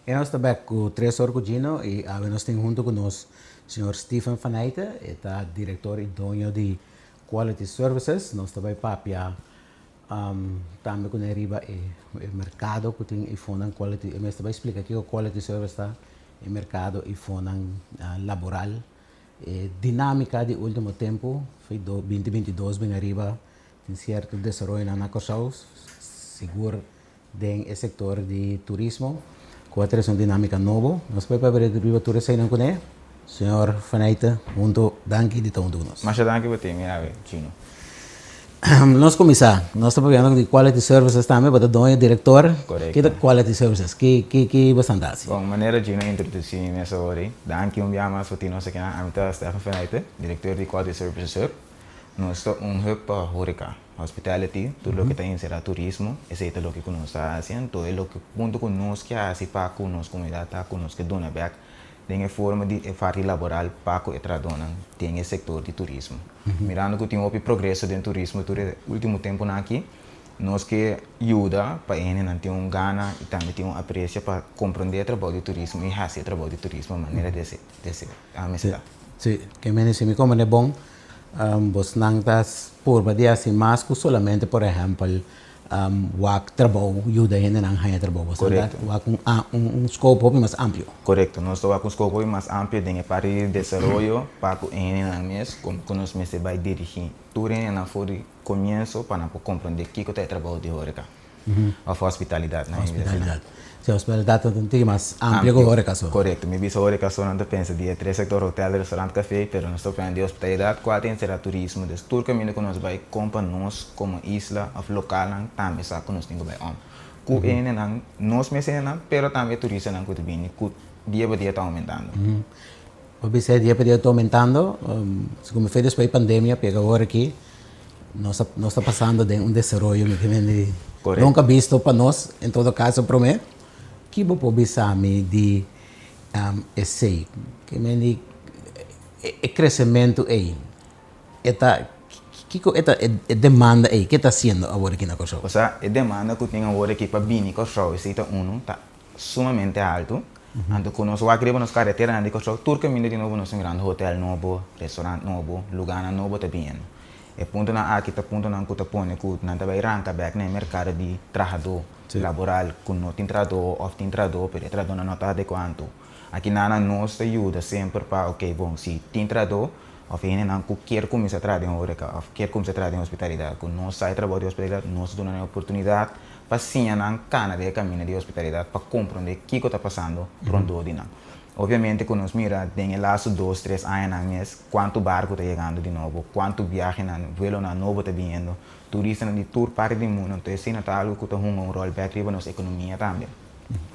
E nos ta bek ku Tres Or ku Gino i awe nos tin huntu ku nos señor Stephen Faneyte, e ta direktor i doño di Quality Services. Nos ta bai papia tambe ku ne riba e merkado ku tin e fonnan Quality, e mes ta bai splika kiko Quality Service ta, e merkado i fonnan laboral, e dinamika di ultimo tempu, 2022 bin ariba tin sierto desaroyonan na Kòrsou, sigur Den e sektor di turismo ku a trese un dinámika nobo. Nos por papia riba tur eseinan kuné. Señor Faneyte, huntu danki di ta huntu ku nos. Masha danki pa tin mi awe, Gino. Nos kuminsá. Nos ta papiando di Quality Services tambe. Bo ta doño, direktor. Korekto. Ki ta Quality Services? Ki ki ki bo santa hasi? Bon, manera Gino a introdusí mi mes awor ei, danki un bia mas pa tin nos akinan. Ami ta Stephen Faneyte, direktor di Quality Services Hub. Nos ta un hub pa horeca, hospitality, tur loke ta enserá turismo, esei ta loke ku nos ta hasi. Anto e loke punto ku nos ke hasi pa ku nos komunidat ta ku nos ke duna bèk den e forma di e parti laboral pa ku e trahadónan den e sektor di turismo. Mirando ku tin hopi progreso den turismo tur e último tempunan aki, nos ke yuda pa e hendenan tin un gana i tambe tin un apresio pa komprondé e trabou di turismo i hasi e trabou di turismo manera dese dese mester ta. Sí, ke mende si mi komprendé bon, Bosnan ta purba di hasi mas ku solamente por ehèmpel wak trabou, yuda hendenan haña trabou. Bosnan ta wak un scope hopi mas amplio. Korekto, nos ta wak un scope hopi mas amplio den e parti di desaroyo pa ku e hendenan mes, komo ku nos mester bai dirigí tur hendenan for di komienso pa nan por komprondé kiko ta e trabou di horeca. Of hospitalidad nan hende ta bisa. Si, hospitalidad ta un tiki mas amplio ku horeca so. Korekto. Mi bisa horeca so nan ta pensa di e tres sektor, hotel, restaurant, cafe, pero nos ta pensa di hospitalidad kual ta enserá turismo. Dus tur kaminda ku nos bai kon pa nos komo isla of lokalnan tambe sa ku nos tin ku bai om ku e hendenan, nos mes hendenan, pero tambe e turistanan ku ta bini ku dia pa dia ta aumentando. Bo bisa e dia pa dia ta aumentando, segun mi fe despues di pandemia pega awor aki. Nos ta nos ta pasando den un desaroyo mi ke di nunca bisto pa nos en todo caso prome. Ki bo por bisa mi di esey? Ke men di e crecemento ey e ta kiko e ta e demanda ey ke ta haciendo awor aki na Kòrsou? Osea e demanda ku tin awor aki pa bini Kòrsou esey ta unu ta sumamente alto. Anto ku nos wak riba nos kareteranan di Kòrsou tur kaminda di nobo nos ta mirando hotel nobo, restaurant nobo, lugánan nobo ta biniendo. E puntonan aki ta puntonan ku ta pone ku nan ta bai ranka bèk na e merkado di trahadó laboral ku no tin trahadó òf tin trahadó pero e trahadónan no ta adekuá. Anto aki nan nos ta yuda semper pa oke bon si tin trahadó òf hendenan ku kier kuminsá traha den horeka òf kier kuminsá traha den hospitalidat ku no sa e trabou di hospitalidat nos ta duna nan e oportunidat pa siña nan kana den e kaminda di hospitalidat pa komprondé kiko ta pasando rondó di nan. Obviamente ku nos mira den e lastu dos, tres añanan mes kuantu barku ta yegando di nobo, kuantu biahenan, vuelonan nobo ta biniendo, turistanan di tur parti di mundu, anto esei no ta algu ku ta hunga un ròl bèk riba nos ekonomia tambe.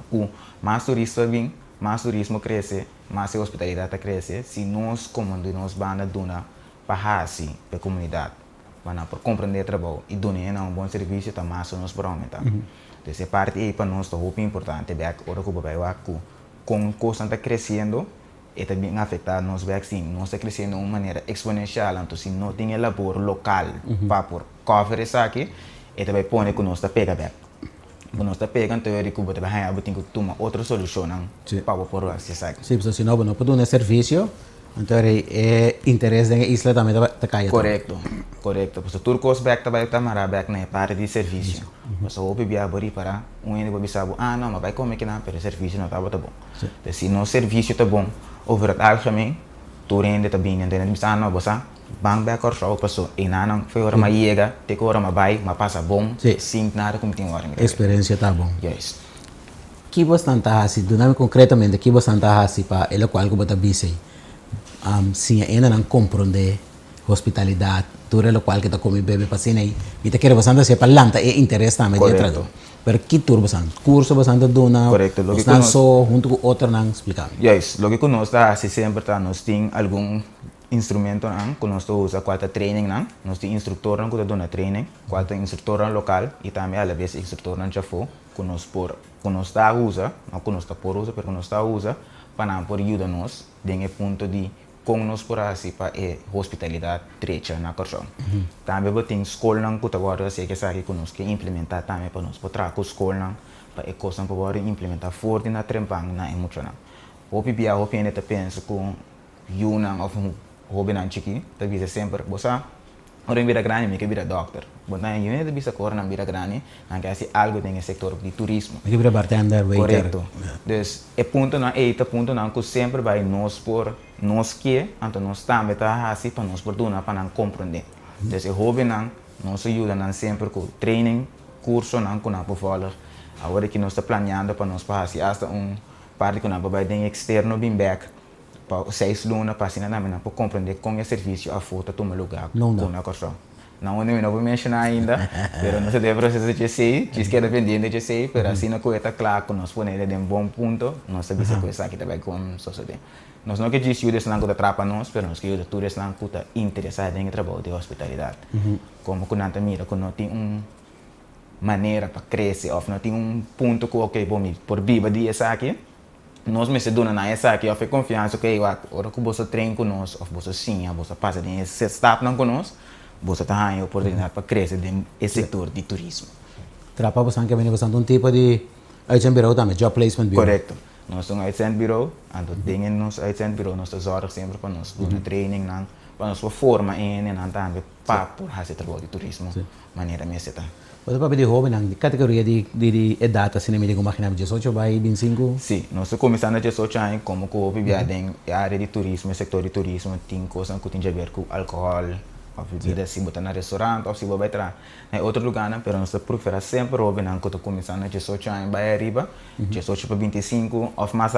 Ku mas turista bin, mas turismo krese, mas e hospitalidat ta krese, si nos komo di nos banda duna pa hasi pa e komunidat, pa nan por komprendé e trabou i duna e nan un bon servisio ta mas ku nos por oumentá. Entonces e parti ei pa nos ta hopi importante bèk ora ku bo bai wak ku kon kosnan ta kresiendo e ta bin afektá nos bèk si nos ta kresiendo un manera eksponenshal anto si no tin e labor lokal pa por cover esaki e ta bai pone ku nos ta pega bèk. Ku nos ta pega anto e ku bo ta bai haña bo tin ku tuma otro solushonnan pa bo por hasi esaki. Sí, pasobra si no bo no por duna e servisio Anto e interes den e isla tambe ta kaya tambe. Korekto, korekto. Pasobra tur kos bèk ta bai ta mará bèk na e parti di servisio. Pasobra hopi bia bo ripará, un hende por bisa bo, ah no, mi a bai kome kinan, pero e servisio no tabata bon. Entonces si nos servisio ta bon, over het algemeen, tur hende ta bini. Anto hende ta bisa, ah no, bo sa, ban bèk Kòrsou pasobra einanan for ora mi a yega te ku ora mi a bai, mi a pasa bon, sin nada ku mi tin wòrdu mi kabes. Eksperensia ta bon. Juist. Ki bosnan ta hasi? Duna mi konkretamente ki bosnan ta hasi pa e lokual ku bo ta bisa ei. Siña hendenan komprondé hospitalidat, tur e lokual ke ta kome i bebe pa asina ei. Mi ta kere bosnan ta hasié pa lanta e interes tambe di e trabou. Pero ki tur bosnan? Kurso bosnan ta duna? Bosnan so huntu ku otronan? Splika mi. Juist. Loke ku nos ta hasi semper ta nos tin algun instrumentonan ku nos ta usa kual ta trainingnan. Nos tin instruktornan ku ta duna training, kual ta instruktornan lokal i tambe alabes instruktornan djafó. Ku nos por, ku nos ta usa, no ku nos ta por usa, pero ku nos ta usa pa nan por yuda nos den e punto di kon nos por hasi pa e hospitalidat drecha na Kòrsou. Tambe bo tin skolnan ku ta wòrdu hasi esaki ku nos ke implementá tambe pa nos por traha ku skolnan. pa e kosnan por wòrdu implementá for di na trempan na e muchanan. Hopi bia hopi hende ta pensa ku yunan òf hóbennan chikí ta bisa semper, Bo sa, ora mi bira grandi mi ke bira dòkter. Bo ta yu hende ta bisa ku ora nan bira grandi nan ke hasi algu den e sektor di turismo. Mi ke bira bartender, waiter. Korekto. Dus e puntonan ei ta puntonan ku semper bai nos por, nos ke, anto nos tambe ta hasi pa nos por duna pa nan komprondé. Dus e hóbennan nos a yuda nan semper ku training, kursonan ku nan por vòlg. Awor aki nos ta planeando pa nos por hasi asta un parti ku nan por bai den eksterno bin bèk pa seis luna pa asina tambe nan por komprondé kon e servisio afó ta tuma lugá ku na Kòrsou. Na unda mi no por menshoná ainda, pero nos ta den e proseso dje esei, djis keda pendiente dje esei, pero asina ku e ta kla ku nos pone den bon punto, nos ta bisa ku esaki ta bai kon sosodé. Nos no ke djis yuda esnan ku ta trapa nos, pero nos ke yuda tur esnan ku ta interesá den e trabou di hospitalidat. Komo ku nan ta mira ku no tin un manera pa krese òf no tin un punto ku oke bo mi por biba di esaki, nos mester duna nan esaki òf e konfiansa ku ey wak ora ku boso train ku nos òf boso siña, boso pasa den e stapnan ku nos, boso ta haña e oportunidat pa krese den e sektor di turismo. Trapa boso ke bini boso un tipo di uitzendbureau tambe, job placement bureau. Korekto. Nos ta un uitzendbureau, anto den e nos uitzendbureau nos ta zòrg semper pa nos duna trainingnan, pa nos por forma e hendenan tambe pa por hasi e trabou di turismo manera mester ta. Bo ta papia di hóbennan, di kategoria di di edat asina mi tin ku imaginá mi diesocho bai binsinku? Sí, nos ta kuminsá na diesocho aña komo ku hopi bia den e área di turismo, e sektor di turismo tin kosnan ku tin djaber ku alkohòl òf bibida si bo ta na restorant òf si bo bai traha na e otro lugánan, pero nos ta preferá semper hóbennan ku ta kuminsá na diesocho aña bai ariba, diesocho pa bintisinku òf mas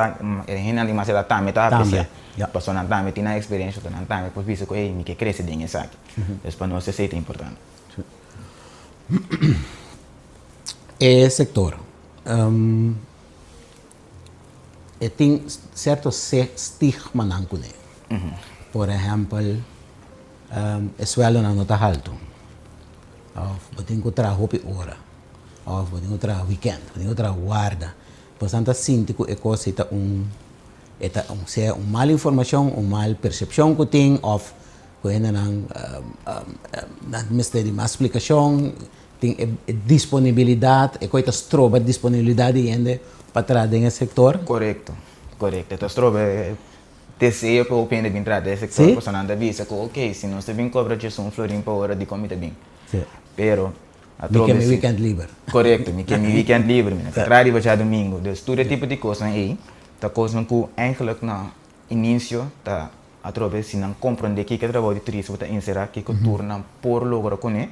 e hendenan di mas edat tambe ta apresiá pasobra nan tambe tin nan eksperensia, nan tambe por bisa ku ey mi ke krese den esaki. Dus pa nos esei ta importante. E sector e tin cierto stigmanan cune. Por ehempel e sueldonan no ta halto of bo tin cu traha hopi ora of bo tin cu traha weekend, bo tin cu traha guarda. Pues nan ta sinti cu e cos ei ta un e ta un sea un mal informacion, un mal percepcion cu tin of Ku hendenan nan mester di mas splikashon, tin e disponibilidat, e koi ta stroba e disponibilidat di hende pa traha den e sektor. Korekto, korekto. E ta stroba e deseo ku hopi hende bin traha den e sektor, pasobra nan ta bisa ku ok, si nos ta bin kobra djes un florin pa ora, dikon mi ta bin? Pero atrobe si. Mi ke mi wikènt liber. Korekto, mi ke mi wikènt liber, mi no ke traha riba djadumingu. Dus tur e tipo di kosnan ei ta kosnan ku eigentlik na inicio ta atrobe si nan comprende kiko e trabou di turismo ta encera, kiko tur nan por logra cune.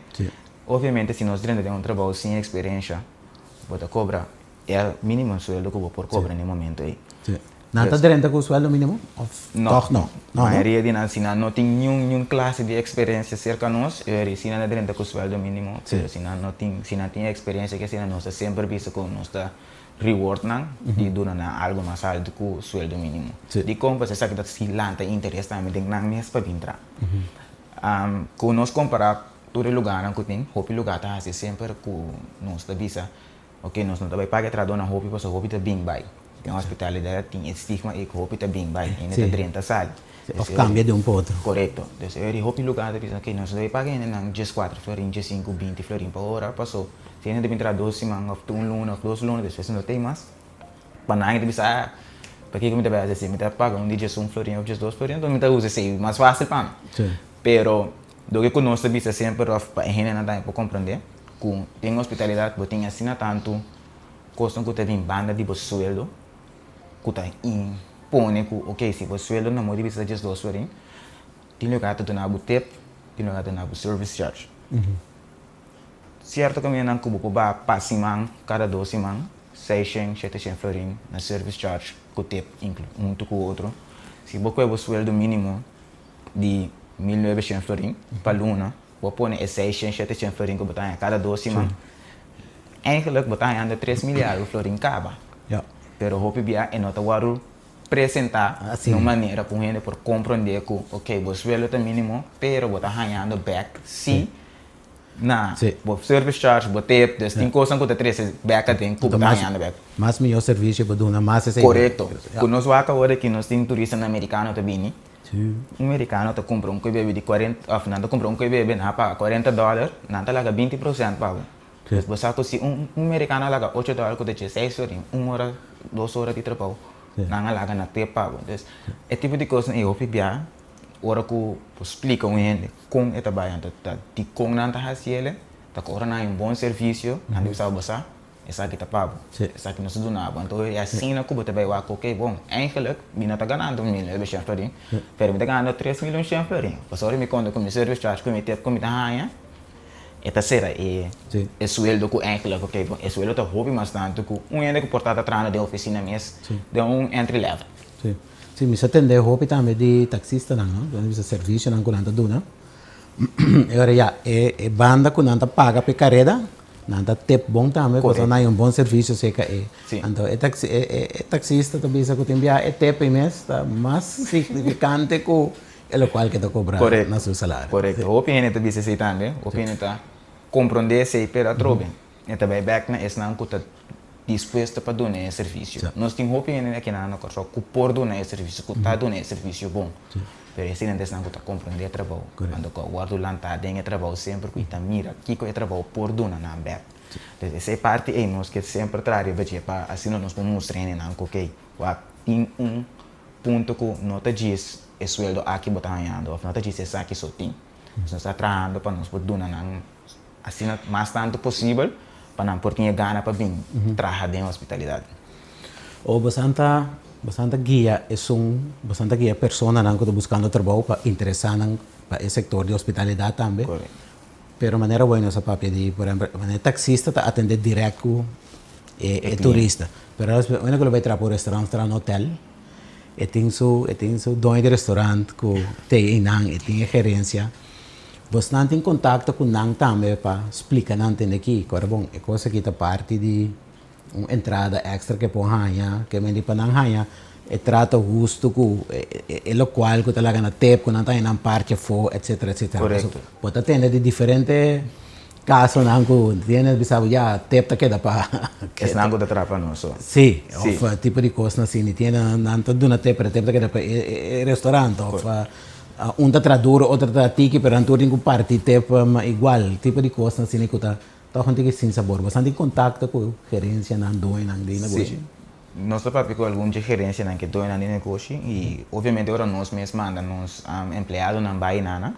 Obviamente si nos drenta den un trabou sin experiencia bo ta cobra e minimo sueldo cu bo por cobra na e momento ey. Nan ta drenta cu sueldo minimo of toch no? No, mayoria di nan si nan no tin niun niun clase di experiencia cerca nos e si nan ta drenta cu sueldo minimo pero si nan no tin si nan tin experiencia ke asina nos ta semper bisa cu nos ta rewardnan di duna nan algo mas alto ku sueldo minimo. Dikon? Pasobra esaki ta si lanta interes tambe den nan mes pa bin traha. Ku nos kompará tur e lugánan ku tin, hopi lugá ta hasi semper ku nos ta bisa, ok, nos no ta bai paga e trahadónan hopi pasobra hopi ta bin bai. Den hospitalidat tin e stigma ei ku hopi ta bin bai, hende ta drenta sali. Òf kambia di un pa otro. Korekto. Dus e ora hopi lugá ta bisa, ok, nos no ta bai paga hendenan dieskuater florin, diesinku, binti florin pa ora, pasobra Si hende ta bin traha dos siman of un luna of dos luna despues no ta ei mas, pa nan e ta bisa, ah, pakiko mi ta bai hasi así? Mi ta paga un di djesun florin of djesdos florin, enton mi ta usa esei mas fácil pa mi. Pero loke ku nos ta bisa semper of pa e hendenan tambe por komprendé ku den hospitalidat bo tin asina tantu kosnan ku ta bin banda di bo sueldo ku ta impone ku ok si bo sueldo na modo di bisa ta djesdos florin, tin loke a ta duna bo tip, tin loke a ta duna bo service charge. Sierto kamindanan ku bo por baha pa siman, kada dos siman, seishen, sheteshen florin na service charge ku tip inklu huntu ku otro. Si bo kohe bo sueldo minimo di mil nuebeshen florin pa luna, bo pone e seishen, sheteshen florin ku bo ta haña kada dos siman, eigenlik bo ta hañando 3000 i algu florin kaba. Pero hopi bia e no ta wòrdu presentá na un manera ku un hende por komprondé ku, ok, bo sueldo ta minimo, pero bo ta hañando bèk si Na bo service charge, bo tip, dus tin kosnan ku ta trese bèk aden ku bo ta hañando bèk. Mas mihó servisio bo duna, mas esei. Korekto. Ku nos wak awor aki nos tin turistanan merikano ta bini. Un merikano ta kumpra un koi bebe di kuarenta, òf nan ta kumpra un koi bebe, nan a paga kuarenta dòler, nan ta laga 20% pa bo. Dus bo sa ku si un un merikano a laga ocho dòler ku ta dje seis florin, un ora, dos ora di trabou, nan a laga na tep pa bo. Dus e tipo di kosnan ei hopi bia ora ku bo splika un hende kon e ta bai anto ta dikon nan ta hasi el, ta ku ora nan hay un bon servisio nan ta bisa bo sa esaki ta pa bo, esaki nos ta duna bo. Anto e asina ku bo ta bai wak ok bon eigenlijk mi no ta ganando 1900 florin pero mi ta ganando 3100 florin pasobra mi konta ku mi service charge ku mi tep ku mi ta haña. E ta sera e e sueldo ku eigenlijk oké bon e sueldo ta hopi mas tantu ku un hende ku por ta ta trahando den ofisina mes den un entry level. Sí. Sí, mi sa tende hopi tambe di taksistanan no, nan bisa servisionan ku nan ta duna. E ora ya e e banda ku nan ta paga pa e kareda nan ta tip bon tambe pasobra nan hay un bon servisio serka e. Anto e taksi e e taksista ta bisa ku tin biaha e tip ei mes ta mas signifikante ku E lokual ke ta kobra na su salario. Korekto. Hopi hende ta bisa esei tambe. Hopi hende ta komprondé esei, pero atrobe e ta bai bèk na esnan ku ta dispuesto pa duna e servisio. Nos tin hopi hende akinan na Kòrsou ku por duna e servisio, ku ta duna e servisio bon, pero eseinan ta esnan ku ta komprondé e trabou, anto ku a wòrdu lantá den e trabou semper ku i ta mira kiko e trabou por duna nan bèk. Entonces esei parti ei nos ke semper traha riba dje pa asina nos por mustra hendenan ku okey, wak tin un punto ku no ta djis e sueldo aki bo ta hañando òf no ta djis esaki so tin. Nos ta trahando pa nos por duna nan asina mas tantu posibel pa nan por tin e gana pa bin traha den hospitalidat. O bosan ta bosan ta guia esun bosan ta guia personanan ku ta buskando trabou pa interesá nan pa e sektor di hospitalidat tambe. Pero manera wei nos a papia di por ehempel manera e taxista ta atende direct ku e turista pero ora ku lo bai traha pa un restaurant of traha na hotel e tin su e tin su doño di restaurant ku ta einan e tin e gerencia bosnan tin contacto ku nan tambe pa splika nan tende aki ku ora bon e kos aki ta parti di un entrada extra ke por haña, ke mende pa nan haña e trato husto ku e lokual ku ta laga na tep, ku nan ta haña nan parti afó, etcetera, etcetera. Korekto. Bo ta tende di diferente kasonan ku tiene bisa bo ya tep ta keda pa. Esnan ku ta traha pa nos so. Si, òf tipo di kosnan asina. Tiene nan ta duna tep, pero tep ta keda pa e restaurant òf un ta traha duro, otro ta traha tiki, pero nan tur tin ku parti tep igual. Tipo di kosnan asina ku ta Tòg un tiki sin sabor. Bo tin kontakto ku gerensianan, doñonan di negoshi? Sí. Nos ta papia ku algun dje gerensianan ku e doñonan di negoshi i obviamente ora nos mes manda nos empleadonan bai nana,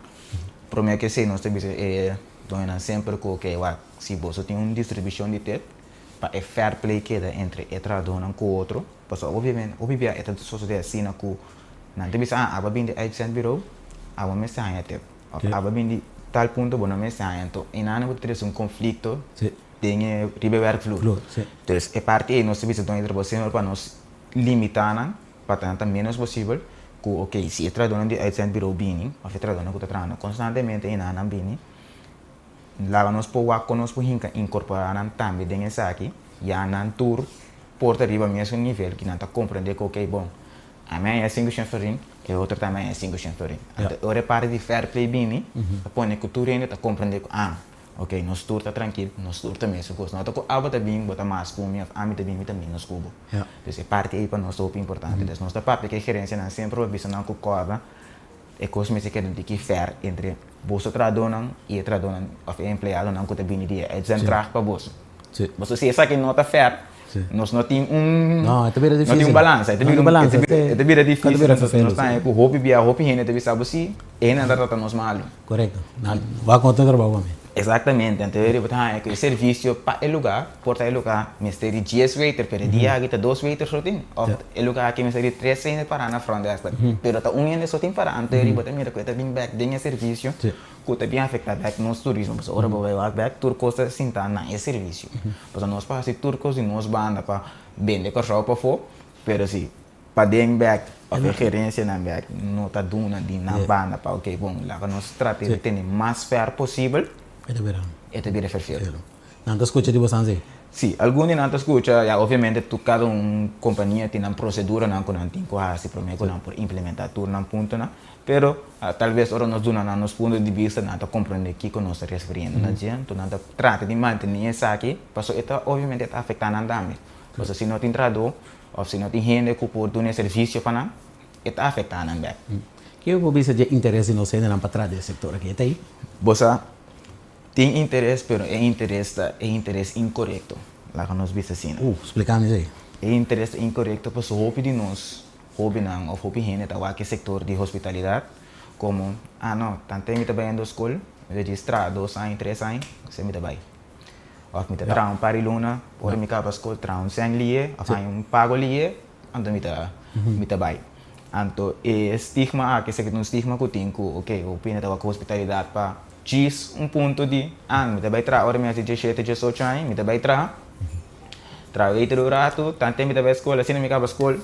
promé ku esei nos ta bisa e doñonan semper ku oke wak si boso tin un distribushon di tep pa e fair play keda entre e trahadónan ku otro, pasobra obviamente hopi bia e ta sosodé asina ku nan ta bisa ah abo a bini di uitzendbureau, abo mester haña tep. Of abo a bin di tal punto bo no mester haña anto einan bo ta trese un konflikto den e riba e wèrkvloer. Entonces e parti ei nos ta bisa doño di trabou semper pa nos limitá nan pa ta nan ta ménos posibel ku oke si e trahadónan di uitzendbureau bini òf e trahadónan ku ta trahando konstantemente einan nan bini laga nos por wak kon nos por hinka inkorporá nan tambe den esaki ya nan tur por ta riba mesun nivel ku nan ta komprendé ku oke bon Ami a haña sinku shen florin, e otro tambe a haña sinku shen florin. Anto ora e parti di fair play bini, ta pone ku tur hende ta komprendé ku, ah, ok, nos tur ta trankil, nos tur ta mesun kos. No ta ku abo ta bin, bo ta mas ku mi, òf ami ta bin, mi ta ménos ku bo. Dus e parti ei pa nos ta hopi importante. Dus nos ta papia ku e gerensianan semper pa bisa nan ku kòrda e kos mester keda un tiki fair entre boso trahadónan i e trahadónan òf e empleadonan ku ta bini di e uitzendkracht pa boso. Boso si esaki no ta fair, nos no tin un no tin un balansa. E ta bira dificil. Nos ta haña ku hopi bia hopi hende ta bisa bo si e hendenan ta trata nos malu. Korekto. Nan wak otro trabou pa mi. Exactamente. Anto bo ta haña ku e servisio pa e luga, por ta e luga mester di dies waiter, pero e dia aki ta dos waiter so tin. Of e luga aki mester di tres hende pará na front desk, pero ta un hende so tin pará. Anto bo ta mira ku e ta bin bèk den e servisio. Ku ta bin afektá bèk nos turismo, pasobra ora bo bai wak bèk tur kos ta sintá na e servisio. Pasobra nos por hasi tur kos di nos banda pa bende Kòrsou pafó, pero si paden bèk òf e gerensianan bèk no ta duna di nan banda pa oke bon laga nos trata di tene mas fèr posibel, e ta bira ferfel. Nan ta skucha di bosan si? Si, algun di nan ta skucha, ya obviamente tur kada un kompania tin nan proseduranan ku nan tin ku hasi promé ku nan por implementá tur nan puntonan. Pero, tal bes ora nos duna nan nos punto di bista, nan ta komprendé kiko nos ta refiriendo na dje. Anto nan ta trata di mantené esaki, pasobra e ta obviamente e ta afektá nan tambe. Pasobra si no tin trahadó òf si no tin hende ku por duna e servisio pa nan, e ta afektá nan bèk. Kiko bo bisa dje interes di nos hendenan pa traha den e sektor aki? E ta ei? Bo sa. Tin interes, pero e interes ta e interes inkorekto, laga nos bisa asina. Uh, splika mi esei. E interes ta inkorekto pasobra hopi di nos hóbennan òf hopi hende ta wak e sektor di hospitalidat komo, ah no, tant'e mi ta bayendo skol, mi ta djis traha dos aña, tres aña, esei mi ta bai. Òf mi ta traha un par di luna, ora mi kaba skol traha un sèn lié òf haña un pago lié, anto mi ta mi ta bai. Anto e stigma aki esaki ta un stigma ku tin ku ok hopi hende ta wak hospitalidat pa djis un punto di ah mi ta bai traha ora mi hasi diesshete diesocho aña mi ta bai traha, traha weiter un ratu tante mi ta bai skol asina mi kaba skol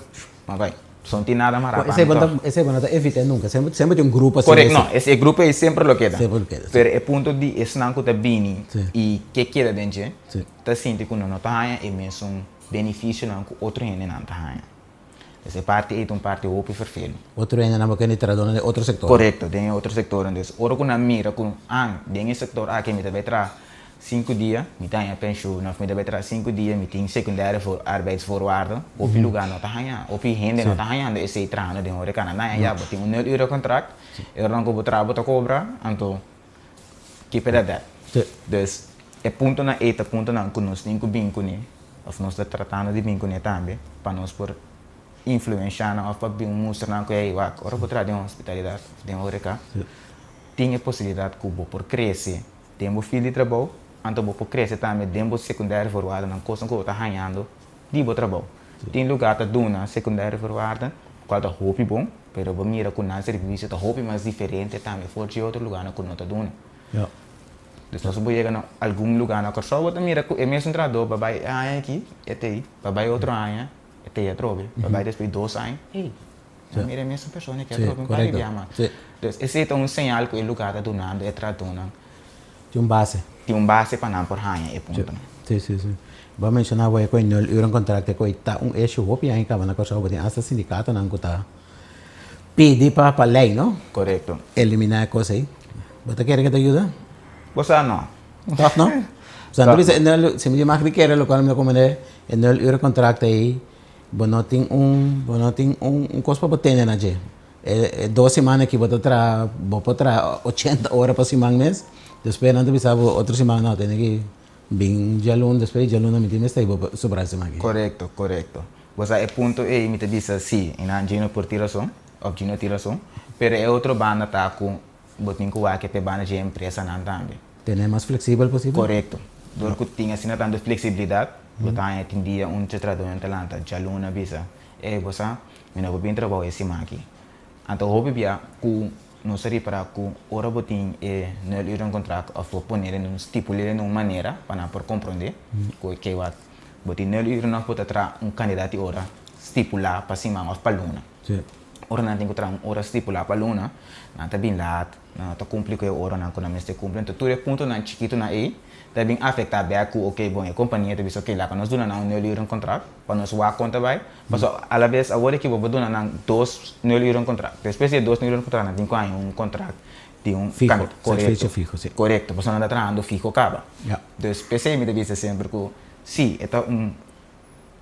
mi a bai. So no tin nada mará pa mi tòg. Esei bo no ta evit'é nunka semper semper tin un grupo asina. Korekto no e grupo ei semper lo keda pero e punto di esnan ku ta bini i ke keda den dje ta sinti ku nan no ta haña e mesun benefisionan ku otro hendenan ta haña. Dus e parti ei ta un parti hopi ferfelu. Otro hendenan bo kende trahadónan den otro sektor. Korekto, den e otro sektornan. Dus ora ku nan mira ku, ah, den e sektor aki mi ta bai traha sinku dia, mi ta haña penshun, òf mi ta bai traha sinku dia, mi tin sekundario voor arbeidsvoorwaarden. Hopi lugá no ta haña, hopi hende no ta hañando esei trahando den horeca. Nan ta haña ya, bo tin un nul ure kontrakt, e oranan ku bo traha bo ta kobra, anto keep it at that. Dus e puntonan ei ta puntonan ku nos tin ku bin kuné, òf nos ta tratando di bin kuné tambe, pa nos por influenshá nan òf pa bin mustra nan ku hey wak, ora bo traha den hospitalidat òf den horeca, tin e posibilidat ku bo por krese den bo field di trabou, anto bo por krese tambe den bo secundaire voorwaardennan, kosnan ku bo ta hañando di bo trabou. Tin lugá ta duna secundaire voorwaarden, kual ta hopi bon, pero bo mira ku nan servisio ta hopi mas diferente tambe for dje otro lugánan ku no ta duna. Dus nos bo yega na algun lugá na Kòrsou bo ta mira ku e mesun trahadó ba bai e aña aki e ta ei, ba bai otro aña e ta ei atrobe, ba bai despues dos aña, ey, bo mira e mesun persona aki atrobe un par di bia mas. Dus esei ta un señal ku e lugá ta dunando e trahadónan. Tin un base. Tin un base pa nan por haña e puntonan. Sí, sí, sí. Bo a menshoná bo e ku e nul uren kontrakt e ku e ta un issue hopi aña kaba na Kòrsou, bo tin asta sindikatonan ku ta pidi pa pa lei, no? Korekto. Eliminá e kos ei. Bo ta kere ke ta yuda? Bo sa no. Tòg no? Sa no bisa e nul, si mi di mag di kere lokual mi ta komprendé e nul uren kontrakt ei bo no tin un bo no tin un kos pa bo tene na dje. E dos siman aki bo ta traha, bo por traha ochenta ora pa siman mes, despues nan ta bisa bo otro siman no, tene ki bin djalun, despues di djalun mi tin mester bo pa sobra e siman aki. Korekto, korekto. Bo sa e punto ei mi ta bisa si, i nan Gino por tin rason, òf Gino tin rason, pero e otro banda ta ku bo tin ku wak e banda dje empresanan tambe. Tene mas fleksibel posibel. Korekto. Dor ku tin asina tantu fleksibilidat, bo ta haña tin dia un trahadónan ta lanta djalun a bisa, Ey, bo sa, mi no por bin trabou e siman aki. Anto hopi bia ku nos a ripará ku ora bo tin e nul uren kontrakt òf bo ponel den un stipul'é den un manera pa nan por komprondé ku e wak bo tin nul uren òf bo ta traha un kandidat di ora stipulá pa siman òf pa luna. Ora nan tin ku traha un ora stipulá pa luna, nan ta bin laat, nan no ta kumpli ku e oranan ku nan mester kumpli. Anto tur e puntonan chikitunan ei ta bin afektá bèk ku oke bon e kompania ta bisa oke laga nos duna nan un nul uren kontrakt pa nos wak kon ta bai. Pasobra alabes awor aki bo por duna nan dos nul uren kontrakt. Despues di e dos nul uren kontrakt nan tin ku haña un kontrakt di un Fiho, servisio fiho, si. Korekto, pasobra nan ta trahando fiho kaba. Dus p'esei mi ta bisa semper ku si e ta un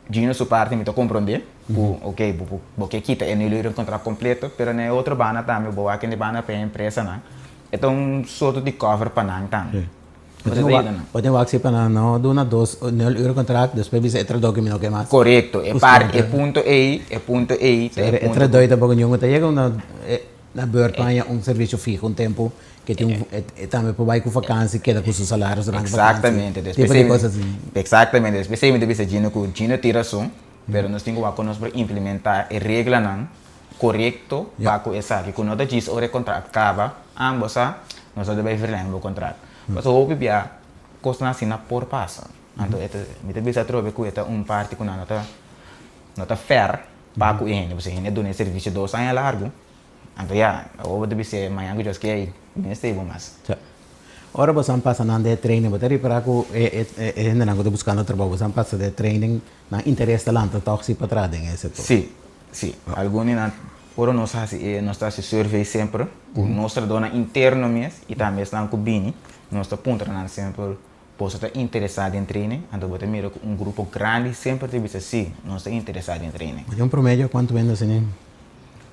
Gino su parti mi ta komprondé ku oke bo bo ke kita e nul uren kontrakt kompleto pero na e otro banda tambe bo wak hende banda pa e empresanan e ta un sorto di cover pa nan tambe. Bo tin wak bo tin wak si pa nan no duna dos nul uur kontrakt despues bisa e trahadó ke mi no ke mas. Korekto, e parti e punto ei e punto ei ta e punto. E trahadó tampoco ñongo ta yega una na beurt pa haña un servisio fiho un tempu ke tin un e tambe por bai ku vakansi keda ku su salario durante vakansi. Exactamente, Tipo di kos asina. Exactamente, despues ei mi ta bisa Gino ku Gino tin rason pero nos tin ku wak ku nos por implementá e reglanan korekto pa ku esaki ku no ta djis ora e kontrakt kaba ambos sa nos a debe verleng bo kontrakt. Pasobra hopi bia kosnan asina por pasa. Anto e ta mi ta bisa atrobe ku e ta un parti ku nan no ta no ta fair pa ku e hende pasobra e hende a duna e servisio dos aña largu anto ya awor bo ta bis'é mañan ku Dios ke ei mi no stay bo mas. Sa. Ora boso a pasa nan den e training bo ta ripara ku e e e hendenan ku ta buskando trabou boso a pasa den e training nan interes ta lanta tòg si pa traha den e sektor? Si, si. Algun di nan Ora nos hasi e, nos ta hasi survey semper ku nos trahadónan interno mes i tambe esnan ku bini, nos ta puntra nan semper, Boso ta interesá den training? Anto bo ta mira ku un grupo grandi semper ta bisa, Sí, nos ta interesá den training. Bo tin un promedio kuantu hende asina?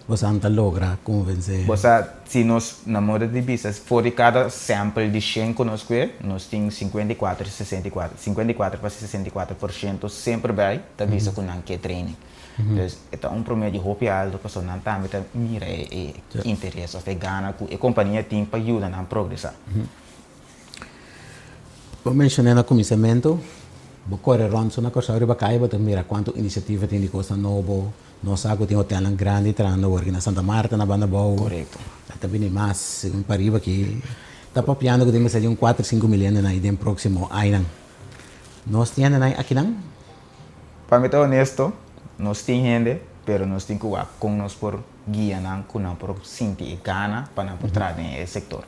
Boso ta logra konvensé. Bo sa, si nos, na moda di bisa, for di kada sample di 100 ku nos kue, nos tin 54, 64, 54 pa 64% semper bai ta bisa ku nan ke training. Dus e ta un promedio hopi alto pasobra nan tambe ta mira e interes òf e gana ku e kompania tin pa yuda nan progresá. Bo menshoné na kuminsamentu, bo kore rònt so na Kòrsou riba kaya bo ta mira kuantu inisiativa tin di kosnan nobo. Nos sa ku tin hotelnan grandi trahando awor aki na Santa Marta, na Banda Bou. Ta bini mas segun pariba aki. Ta papiando ku tin mester di un kuater sinku mil hendenan ei den próksimo ainan. Nos tin hendenan akinan? Pa mi ta honesto, nos tin hende, pero nos tin ku wak kon nos por guia nan ku nan por sinti e gana pa nan por traha den e sektor.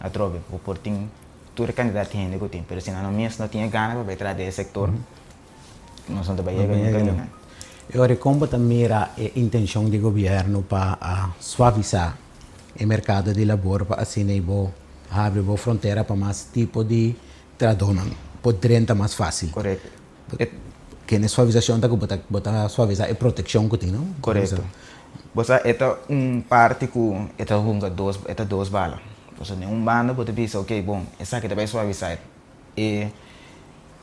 Atrobe, bo por tin tur e kantidat di hende ku tin, pero si nan no mes no tin e gana pa bai traha den e sektor, nos no ta bai yega nunka ninan. E ora kon bo ta mira e intenshon di gobièrnu pa a suavisá e merkado di labor pa asina ei bo habri bo frontera pa mas tipo di trahadónan por drenta mas fásil? Korekto. Kende suavisashon ta ku bo ta bo ta suavisá e protekshon ku tin, no? Korekto. Bo sa e ta un parti ku e ta hunga dos e ta dos bala. Pasobra den un banda bo ta bisa ok bon esaki ta bai suavisá e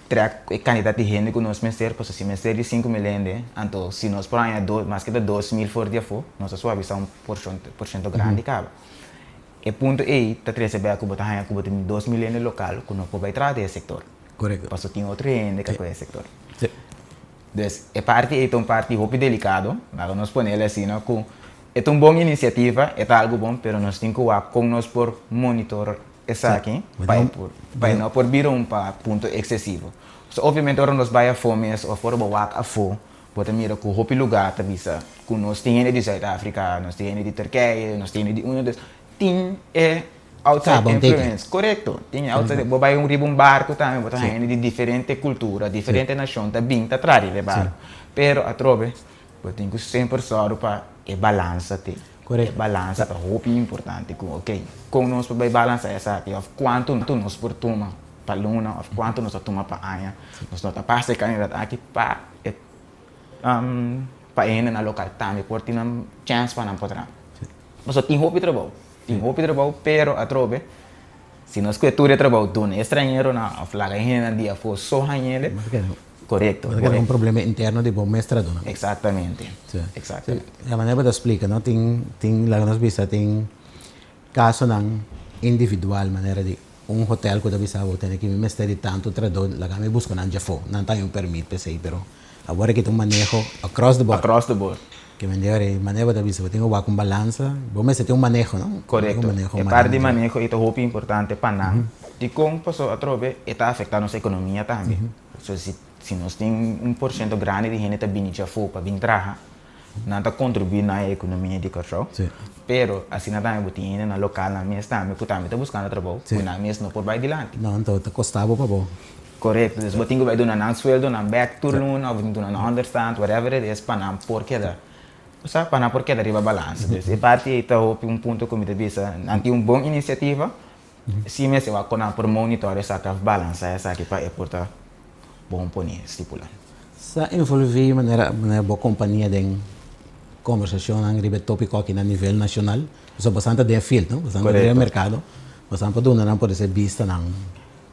trèk e kantidat di hende ku nos mester pasobra si mester di 5000 hende anto si nos por haña dos maske ta 2000 for di afó nos ta suavisá un porshon porshento grandi kaba. E punto ei ta trese bek ku bo ta haña ku bo tin 2000 hende lokal ku no por bai traha den e sektor. Pasobra tin otro hende ku a kohe e sektor. Dus e parti ei ta un parti hopi delikado, laga nos pone el asina ku e ta un bon inisiativa, e ta algu bon, pero nos tin ku wak kon nos por monitor esaki pa e por pa e no por bira un pa punto eksesivo. So obviamente ora nos bai afó mes òf ora bo wak afó bo ta mira ku hopi lugá ta bisa ku nos tin hende di Zuid Afrika, nos tin hende di Turkije, nos tin hende di unda, dus tin e outside influence. Korekto. Tin outside, bo bai riba un barku tambe bo ta haña hende di diferente kultura, diferente nashon ta bin ta traha riba e barku. Pero atrobe bo tin ku semper sòru pa e balansa te. E balansa ta hopi importante ku ok, kon nos por bai balansa esaki òf kuantu nos por tuma pa luna òf kuantu nos ta tuma pa aña. Nos no ta pasa e kandidat aki pa e pa e hendenan lokal tambe por tin nan chèns pa nan por traha. Pasobra tin hopi trabou, tin hopi trabou, pero atrobe si nos kue tur e trabou duna e stranheronan of laga e hendenan di afó so hañ'ele, korekto. Bo ta keda un problema interno di bo mes trahadónan. Eksaktamente, eksaktamente. E manera bo ta splika no, tin, tin, laga nos bisa tin kasonan individual manera di un hotel ku ta bisa bo tene ki mi mester di tantu trahadó laga mi buska nan djafó, nan ta haña un permit p'esei, pero awor aki ta un maneho across the board. Across the board. Ke men di manera bo ta bisa bo tin ku wak un balansa, bo mester tin un maneho no? Korekto, e parti di maneho ei ta hopi importante pa nan. Dikon? Pasobra atrobe e ta afektá nos ekonomia tambe. So si si nos tin un porshento grandi di hende ta bini djafó pa bin traha, nan ta kontribuí na e ekonomia di Kòrsou. Pero asina tambe bo tin hendenan lokalnan mes tambe ku tambe ta buskando trabou ku nan mes no por bai dilanti. No, anto ta kosta bo pa bo. Korekto, dus bo tin ku bai duna nan sueldonan bèk tur luna òf bo tin ku duna nan ònderstant, whatever it is, pa nan por keda, bo sa, pa nan por keda riba balansa. Dus e parti ei ta hopi un punto ku mi ta bisa, nan tin un bon inisiativa, si mester wak kon nan por monitor esaki òf balansa esaki pa e por ta bon pone stipulá. Sa envolví manera manera bo kompania den kombersashonnan riba e tópiko aki na nivel nashonal? Pasobra boso ta den e field, no? Boso ta den e merkado, boso por duna nan por esei bistanan.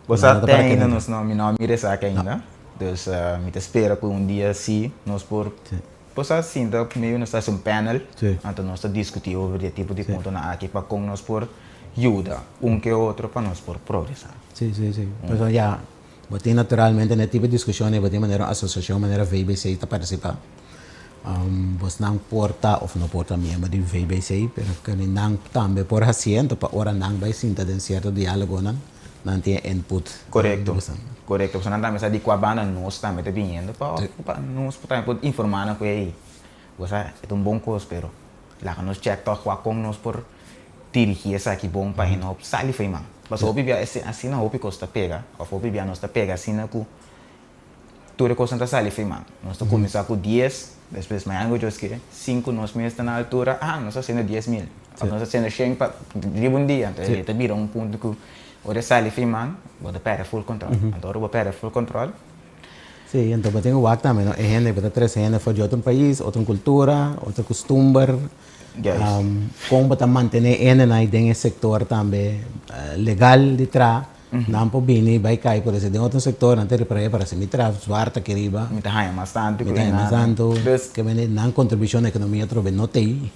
Bo sa te ainda nos no, mi no a mira esaki ainda, dus mi ta spera ku un dia si nos por bo sa sinta maybe nos ta hasi un panel, anto nos ta diskutí over di e tipo di puntonan aki pa kon nos por yuda un ke otro pa nos por progresá. Sí, sí, sí. Pasobra ya bo tin naturalmente na e tipo di diskushon ei bo tin manera un asosiashon manera VBC ta partisipá. Bosnan por ta of no por ta miembro di VBC, pero kende nan tambe por hasié, anto pa ora nan bai sinta den sierto diálogonan, nan tin e input di Korekto, bosnan. korekto. Pasobra nan tambe sa di kua banda nos tambe ta biniendo pa pa nos por tambe por informá nan ku ey, bo sa e ta un bon kos pero laga nos chèk tòg kua kon nos por dirigí esaki bon pa e no sali fo'i man. Pasobra hopi bia asina hopi kos ta pega òf hopi bia nos ta pega asina ku Tur e kosnan ta sali fi man. Nos ta kuminsá ku 10, despues mañana ku Dios kere, sinku nos mes ta na altura, ah, nos ta hasiendo 10.000, òf nos ta hasiendo shen pa riba un dia. Anto e ta bira un punto ku ora e sali fi man, bo ta pèrdè full kòntròl. Anto ora bo pèrdè full kòntròl. Sí, anto bo tin ku wak tambe, no? E hende ku ta trese hende for di otro pais, otro kultura, otro kustumber. Kon bo ta mantené e hendenan ei den e sektor tambe legal di traha? Nan por bini bai kai por esei den otro sektor, nan ta ripará para si mi traha zwart aki riba. Mi ta haña mas tantu ku. Mi ta haña mas tantu. Ke mende nan kontribushon na ekonomia atrobe no ta ei.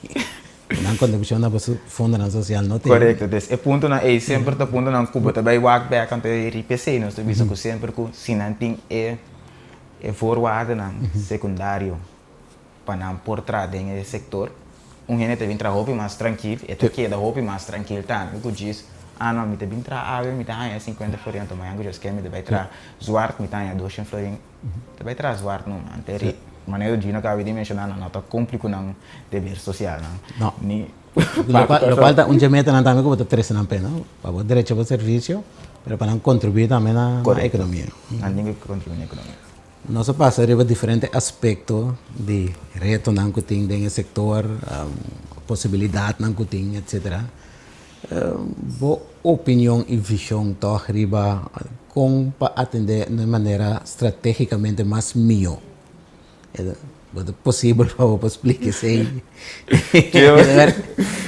Nan kontribushon na boso fondonan sosial no ta ei. Korekto. Dus e puntonan ei semper ta puntonan ku bo ta bai wak bèk anto e riba esei nos ta bisa ku semper ku si nan tin e e voorwaardennan sekundario pa nan por traha den e sektor, un hende ta bin traha hopi mas trankil, e ta keda hopi mas trankil tambe ku djis, ah no, mi ta bin traha awe, mi ta haña sinkuenta florin, anto mañan ku Dios ke mi ta bai traha zwart, mi ta haña doshen florin. Ta bai traha zwart no man, te manera Gino caba di menciona nan no ta cumpli cu nan deber social nan. No. Ni Locual ta un dje metanan tambe cu bo ta trece nan p'e no, pa bo drecha bo servicio, pero pa nan contribui tambe na economia. Nan tin cu contribui na economia. Nos a pasa riba diferente aspecto di retonan cu tin den e sector, posibilidadnan cu tin, etcetera. Bo opinion i vishon tòg riba kon pa atendé na e manera stratégikamente mas mihó? Bo ta posibel pa bo por splika esei?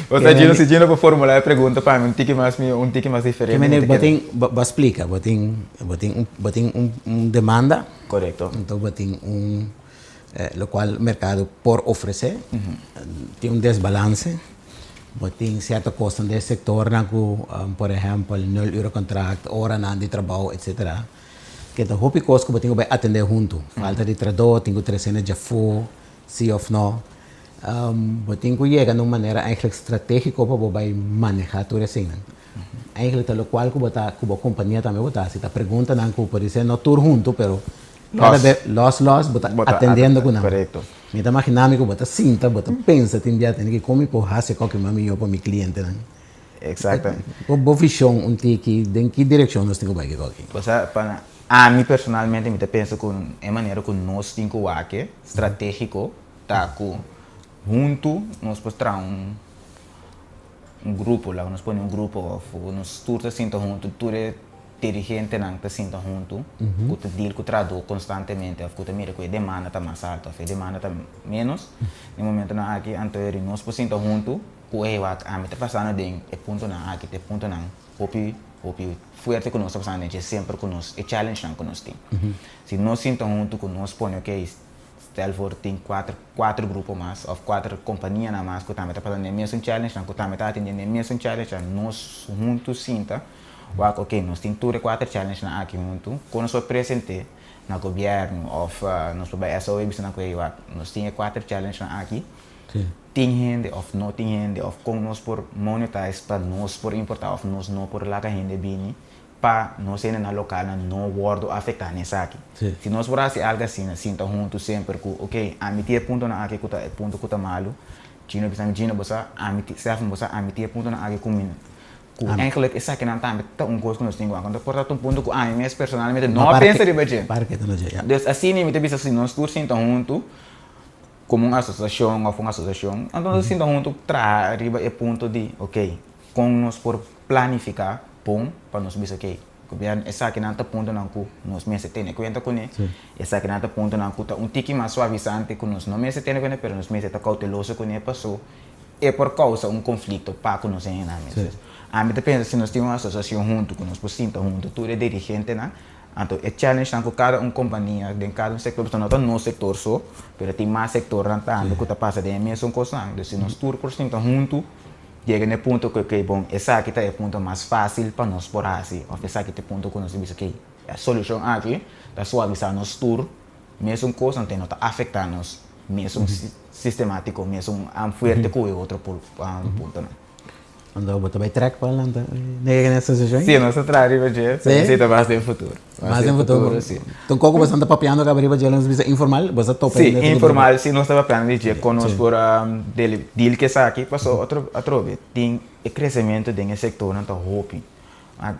Bo ta djino si djino por formulá e pregunta pa mi un tiki mas mihó, un tiki mas diferente. Bo tin, bo a splika, bo tin, bo tin, bo tin un demanda. Korekto. Anto bo tin un lokual merkado por ofresé. Tin un desbalanse. Bo tin sierto kosnan den e sektornan ku por ehèmpel nul ure kontrakt, oranan di trabou etsetera. Ke ta hopi kos ku bo tin ku bai atendé huntu. Falta di trahadó, tin ku trese hende djafó, si òf no. Bo tin ku yega na un manera eigentlik stratégiko pa bo bai manehá tur eseinan. Eigentlik ta lokual ku bo ta ku bo kompania tambe bo ta hasi, ta preguntanan ku podisé no tur huntu pero kada bes lòs lòs bo ta atendiendo ku nan. Mi ta magina mi ku bo ta sinta, bo ta pensa tin bia tene ki kon mi por hasi koke mas mihó pa mi klientenan. Exactamente. Bo bo vishon un tiki den ki direkshon nos tin ku bai ku koke? Osea pa ami personalmente mi ta pensa ku e manera ku nos tin ku wak strategiko ta ku huntu nos por traha un un grupo, laga nos pone un grupo of nos tur ta sinta huntu tur e dirigentenan ta sinta huntu ku ta deal ku trahadó konstantemente òf ku ta mira ku e demanda ta mas altu òf e demanda ta ménos den momentonan aki anto eri nos por sinta huntu ku ey wak ami ta pasando den e puntonan aki ta e puntonan hopi hopi fuerte ku nos ta pasando den dje semper ku nos e challengenan ku nos tin si nos sinta huntu ku nos pone okey stel voor tin kuater kuater grupo mas òf kuater kompanianan mas ku tambe ta pasando den e mesun challengenan ku tambe ta atendiendo e mesun challengenan nos huntu sinta Wak ok nos tin tur e kuater challengenan aki huntu, kon nos por present'é na gobièrnu òf nos por bai SOE bisa nan ku hey wak nos tin e kuater challengenan aki, tin hende òf no tin hende òf kon nos por monetize pa nos por importá òf nos no por laga hende bini pa nos hendenan lokalnan no wòrdu afektá na esaki. Si nos por hasi algu asina, sinta huntu semper ku ok ami tin e puntonan aki ku ta e punto ku ta malu, Gino bisa mi Gino bo sa ami tin, Stefan bo sa ami tin e puntonan aki ku mi Ku eigenlijk esakinan tambe ta un kos ku nos tin ku wak. Por ta un punto ku ami mes personalmente no a pensa riba dje. Dus asina mi ta bisa si nos tur sinta huntu komo un asosiashon òf un asosiashon, anto nos ta sinta huntu traha riba e punto di oke kon nos por planifiká bon pa nos bisa oke gobièrnu esakinan ta puntonan ku nos mester tene kuenta kuné, esakinan ta puntonan ku ta un tiki mas suavisante ku nos no mester tene kuenta pero nos mester ta kouteloso kuné paso e por causa un conflicto pa cu nos hendenan mes. Dus, ami ta pensa si nos tin un asociacion hunto cu nos por sinta hunto tur e dirigentenan, anto e challengenan cu cada un compania den cada un sector, pasobra no ta nos sector so, pero tin mas sectornan tambe cu ta pasa den e mesun cosnan. Dus si nos tur por sinta hunto, yega na e punto cu okay bon esaki ta e punto mas facil pa nos por haci of esaki ta e punto cu nos ta bisa okay e solucion aki ta suavisa nos tur Mesun kos anto no ta afektá nos mesun sistematiko, mesun fuerte ku e otro puntonan. Anto bo ta bai trèk pa lanta nega na asosiashon? Sí, nos ta traha riba dje, pero esei ta mas den futuro. Mas den futuro? Sí. Enton koko bo ta papiando kaba riba dje nos bisa informal? Bo sa topa Sí, informal sí nos ta papiando di dje kon nos por deal ku esaki, pasobra otro atrobe tin e kresementu den e sektornan ta hopi.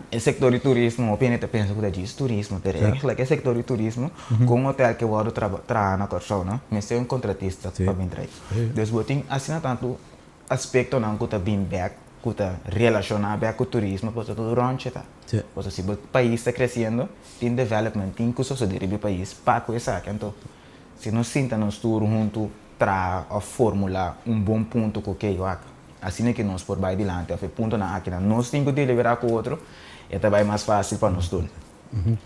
E sector di turismo hopi hende ta pensa ku ta djis turismo pero eigenlijk e sector di turismo ku un hotel ke wòrdu traha na Kòrsou no mester un kontratista pa bin traha. Dus bo tin asina tantu aspektonan ku ta bin bèk ku. ku ta relashoná bèk ku turismo pasobra tur ròntje ta. Pasobra si bo pais ta kresiendo tin development, tin ku sosodé riba e pais pa ku esaki. Anto si nos sinta nos tur huntu traha òf formulá un bon punto ku okey wak asina ke nos por bai dilanti òf e puntonan akinan nos tin ku deliberá ku otro e ta bai mas fásil pa nos tur.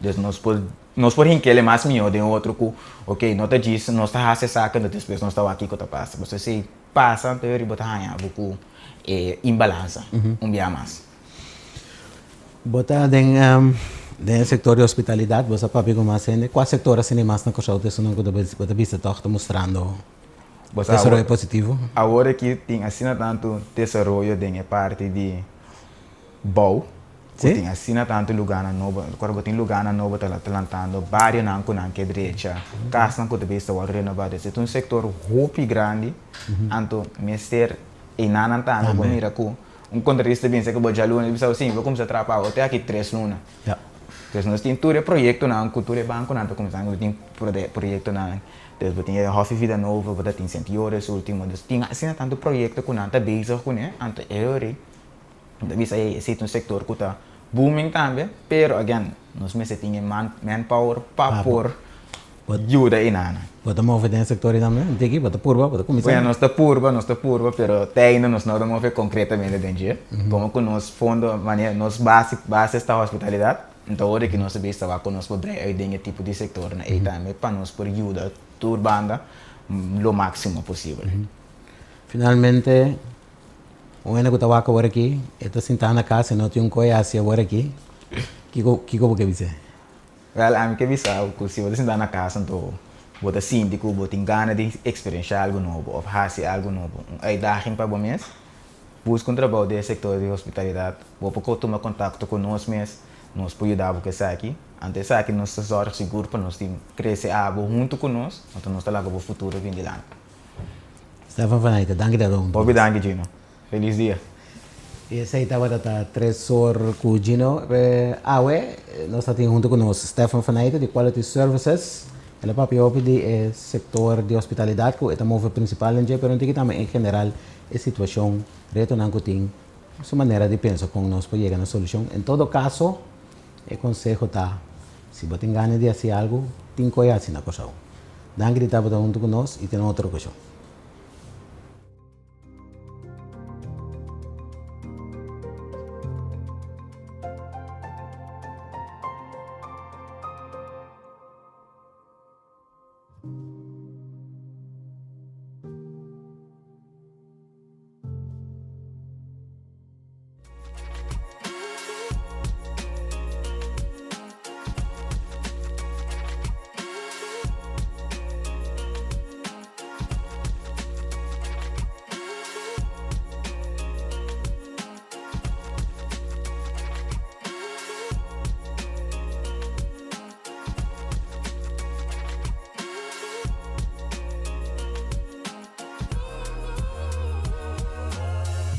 Dus nos por nos por hink'el mas mihó den otro ku okey no ta djis nos ta hasi esaki anto despues nos ta wak kiko ta pasa. Pasobra si pasa anto bo ta haña bo ku e imbalansa un bia mas. Bo ta den den e sektor di hospitalidat, bo sa papia ku mas hende. Kua sektor asina mas na Kòrsou ta esunnan ku bo ta bisa tòg ta mustrando desaroyo positivo? Awor aki tin asina tantu desaroyo den e parti di bou, ku tin asina tantu lugánan nobo. Ora bo tin lugánan nobo ta lantando, barionan ku nan ke drecha, kasnan ku ta bisa wòrdu renobá. Dus e ta un sektor hopi grandi, anto mester einanan tambe bo mira ku Un kontrarista binse ku bo djaluna i bisa bo, si, bo kumsa traha pa awo te aki tres luna. Pues nos tin tur e proyektonan ku tur e bankonan ta kumsa, bo tin proyektonan, dus bo tin e Hòfi Vida Novo, bo ta tin Sint Joris ultimo, dus tin asina tantu proyekto ku nan ta bezig kuné, anto e ora mi ta bisa ey esei ta un sektor ku ta booming tambe, pero again nos mester tin e manpower pa por yuda e nana. Bo ta move den e sector ei tambe? Un tiki? Bo ta purba? Bo ta cuminsa? Bueno, nos ta purba, nos ta purba, pero te ainda nos no ta move concretamente den dje. Como cu nos fondo, manera, nos base, base ta hospitalidad, enton ora ki nos ta bisa wak cu nos por brei uit den e tipo di sectornan ei tambe pa nos por yuda tur banda lo maximo posibel. Finalmente, un hende cu ta wak awor aki, e ta sinta na cas, e no tin un coe haci awor aki, kico, kico bo ke bis'é? Wèl, ami ke bisa bo ku si bo ta sintá na kas anto bo ta sinti ku bo tin gana di eksperenshá algu nobo òf hasi algu nobo, un uitdaging pa bo mes, buska un trabou den e sektor di hospitalidat. Bo por tuma kontakto ku nos mes, nos por yuda bo ku esaki. Anto esaki nos ta sòrg sigur pa nos tin krese abo huntu ku nos, anto nos ta laga bo futuro bin dilanti. Stefan van Eyck, danki di a huntu ku nos. Hopi danki Gino. Feliz dia. Y esey tabata ta Tresor cu Gino. Awe nos ta tin hunto cu nos Stefan van Eyck di Quality Services. El a papia hopi di e sector di hospitalidad cu e ta move principal den dje, pero un tiki tambe en general e situacion, retonan cu tin, su manera di pensa con nos por yega na solucion. En todo caso, e conseho ta, si bo tin gana di haci algo, tin cu e haci na Corsou. Danki di tabata hunto cu nos y te na otro ocasion.